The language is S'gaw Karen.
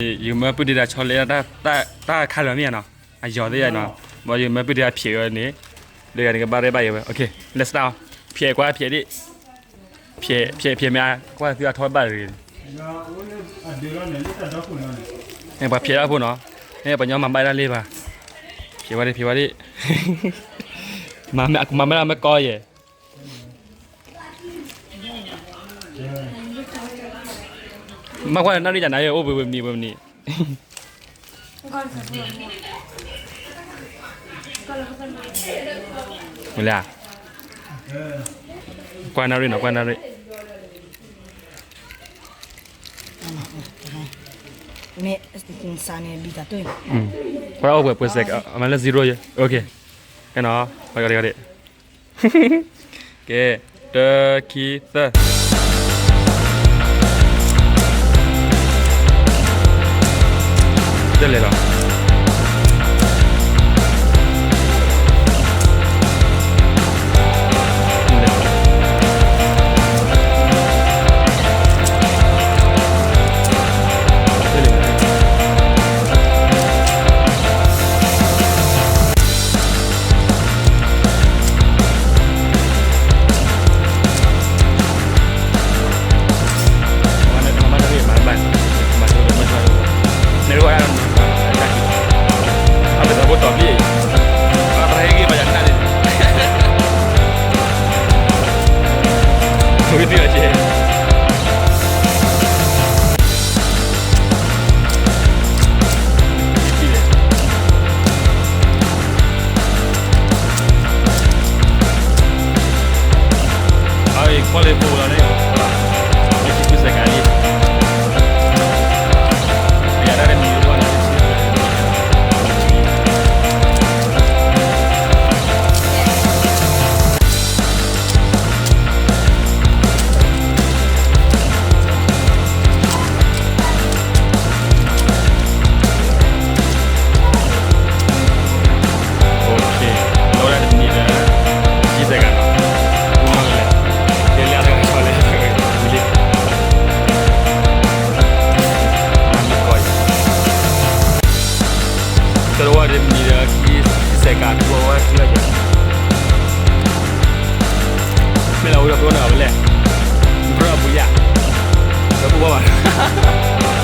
ယကမၢပုၢ်ဒ့တၢ်ဆီလဲတၢ်ခါလၢာ်မ့ၢ်ဧါနီၤ, အယီၤသ့ၣ်နီၤ, ဘၣ်ယကမၢပုၢ်ဒ့တၢ်ဖျဲးဝဲန့ၣ်, ဒီးယၤန့ၣ်ကဘၣ်ရဲၣ်ဘၣ်ယၤဝဲ, OK, let's start, ဖျဲးကွၢ်ဖျဲးဒံး, ဖျဲးဖျဲးဖျဲးမ့ၢ်အကွၢ်သုအထီဘၣ်တဂ့ၤ, ပှၤဖျဲးတၢ်ဖိနီၤ, ပှၤညီမၤဘၣ်ဒၣ်လံဘၣ်, ဖျဲးဝဲဒၣ်ဖျဲးဝဲဒၣ်, မၤမ့ၢ်မ့ၢ်မ့ၢ်ကီယဲၢ် မ့ၢ်ကွၢ်နၣ်ရံၣ်ယၤနၤ အိၣ်ပှဲၤပှဲၤမနံၤပှဲၤမနံၤ, မ့ၢ်လဲၣ်, ကွၢ်နၣ်ရံၣ်နီၤ ကွၢ်နၣ်ရံၣ်, မ့ၢ်စးန့ၣ်ဘံသးတူၢ်, ကွၢ်အိၣ်ပှဲၤပှဲၤစဲး အမၤလၢ zero ယဲၢ်, OK, ကဲနီၤ, ကဲ, တၢ ခံ သၢ, တလဲၤလီၤ. တဝီတမံၤဒီး ခံစဲးကး တဝီဝဲခံလီၤယၤ, မ့ၢ်လၢဝဲဒီး ပဝဲန့ၣ်အဝဲလဲၣ်, ဘြၢအပူၤယၤ, ဒီးပူၤဘၣ်ဘၣ်